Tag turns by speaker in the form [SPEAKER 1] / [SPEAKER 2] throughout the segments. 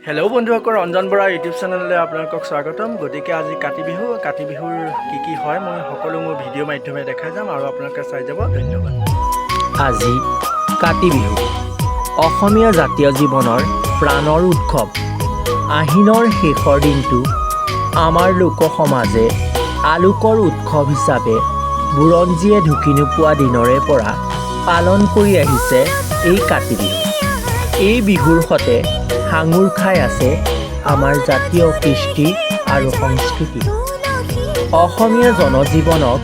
[SPEAKER 1] Hello' বন্ধুসকল, Ranjan Bora YouTube চেনেললৈ আপোনালোকক স্বাগতম। গতিকে আজি কাতি বিহু। কাতি বিহুৰ কি কি হয়, মই সকলো মোৰ ভিডিঅ' মাধ্যমেৰে দেখাই যাম আৰু আপোনালোকে চাই যাব। ধন্যবাদ।
[SPEAKER 2] আজি কাতি বিহু, অসমীয়া জাতীয় জীৱনৰ প্ৰাণৰ উৎসৱ। আহিনৰ শেষৰ দিনটো আমাৰ লোক সমাজে আলোকৰ উৎসৱ হিচাপে বুৰঞ্জীয়ে ঢুকি নোপোৱা দিনৰে পৰা পালন কৰি আহিছে এই কাতি বিহু। এই বিহুৰ সতে সাঙুৰ খাই আছে আমাৰ জাতীয় কৃষ্টি আৰু সংস্কৃতি। অসমীয়া জনজীৱনক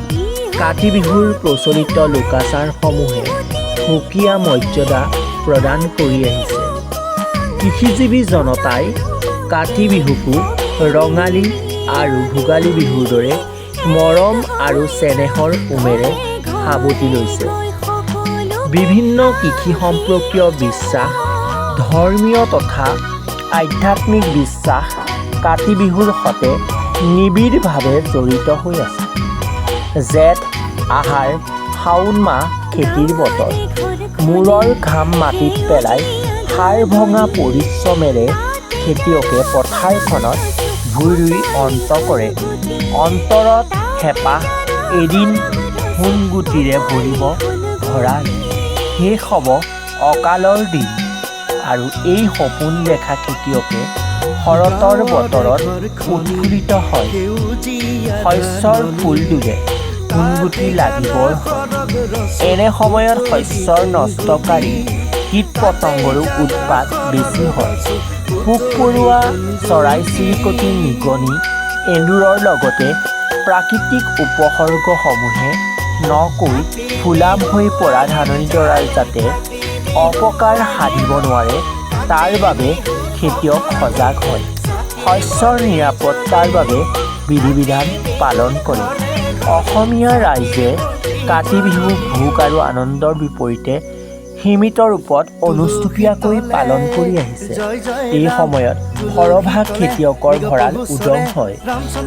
[SPEAKER 2] কাতি বিহুৰ প্ৰচলিত লোকাচাৰসমূহে সুকীয়া মৰ্যাদা প্ৰদান কৰি আহিছে। কৃষিজীৱী জনতাই কাতি বিহুকো ৰঙালী আৰু ভোগালী বিহুৰ দৰে মৰম আৰু চেনেহৰ উমেৰে সাৱটি লৈছে। বিভিন্ন কৃষি সম্পৰ্কীয় বিশ্বাস, ধৰ্মীয় তথা আধ্যাত্মিক বিশ্বাস কাতি বিহুৰ সতে নিবিড়ভাৱে জড়িত হৈ আছে। জেঠ, আহাৰ, শাওণ মাহ খেতিৰ বতৰ। মূৰৰ ঘাম মাটিত পেলাই হাড় ভঙা পৰিশ্ৰমেৰে খেতিয়কে পথাৰখনত ভূঁই ৰুই অন্ত কৰে। অন্তৰত হেঁপাহ, এদিন সোণগুটিৰে ভৰিব ভঁৰাল, শেষ হ'ব অকালৰ দিন। আৰু এই সপোন দেখা খেতিয়কে শৰতৰ বতৰত উৎফুল্লিত হয়। শস্যৰ ফুল দুলে, সোণগুটি লাগিবৰ হয়। এনে সময়ত শস্যৰ নষ্টকাৰী কীট পতংগৰো উৎপাত বেছি হয়। পোক পৰুৱা, চৰাই চিৰিকটি, নিগনি, এন্দুৰৰ লগতে প্ৰাকৃতিক উপসৰ্গসমূহে নকৈ ফুলাম হৈ পৰা ধাননিডৰাৰ যাতে অপকাৰ সাধিব নোৱাৰে, তাৰ বাবে খেতিয়ক সজাগ হয়। শস্যৰ নিৰাপত্তাৰ বাবে বিধি বিধান পালন কৰে। অসমীয়া ৰাইজে কাতি বিহু ভোগ আৰু আনন্দৰ বিপৰীতে সীমিত ৰূপত অনুষ্টুপীয়াকৈ পালন কৰি আহিছে। এই সময়ত সৰহভাগ খেতিয়কৰ ভঁৰাল উদং হয়।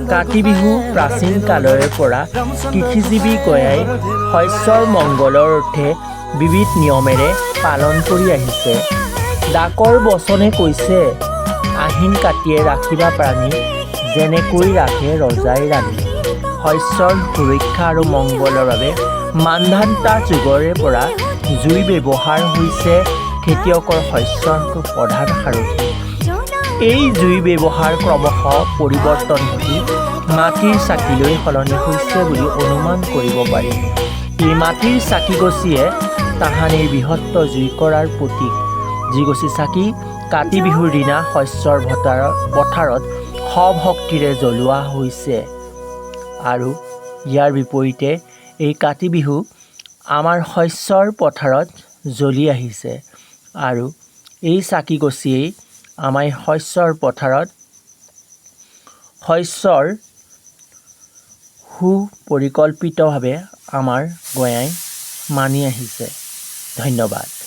[SPEAKER 2] কাতি বিহু প্ৰাচীন কালৰে পৰা কৃষিজীৱী গঞাই শস্যৰ মংগলৰ অৰ্থে বিবিধ নিয়মেৰে পালন কৰি আহিছে। ডাকৰ বচনে কৈছে, "আহিন কাতিয়ে ৰাখিবা প্ৰাণী, যেনেকৈ ৰাখে ৰজাই ৰাণী"। শস্যৰ সুৰক্ষা আৰু মংগলৰ বাবে মান্ধাতা যুগৰে পৰা জুই ব্যৱহাৰ হৈছে খেতিয়কৰ শস্যৰ প্ৰধান সাৰথি। এই জুই ব্যৱহাৰ ক্ৰমশঃ পৰিৱৰ্তন ঘটি মাটিৰ চাকিলৈ সলনি হৈছে বুলি অনুমান কৰিব পাৰি। এই মাটিৰ চাকিগছিয়ে তাহানিৰ বৃহত্তৰ জুইকৰাৰ প্ৰতীক। যিগছি চাকি কাতি বিহুৰ দিনা শস্যৰ পথাৰত সভক্তিৰে জ্বলোৱা হৈছে আৰু ইয়াৰ বিপৰীতে এই কাতি বিহু আমাৰ শস্যৰ পথাৰত জ্বলি আহিছে আৰু এই চাকিগছিয়েই আমাৰ শস্যৰ পথাৰত শস্যৰ সুপৰিকল্পিতভাৱে আমাৰ গঞাই মানি আহিছে। ধন্যবাদ।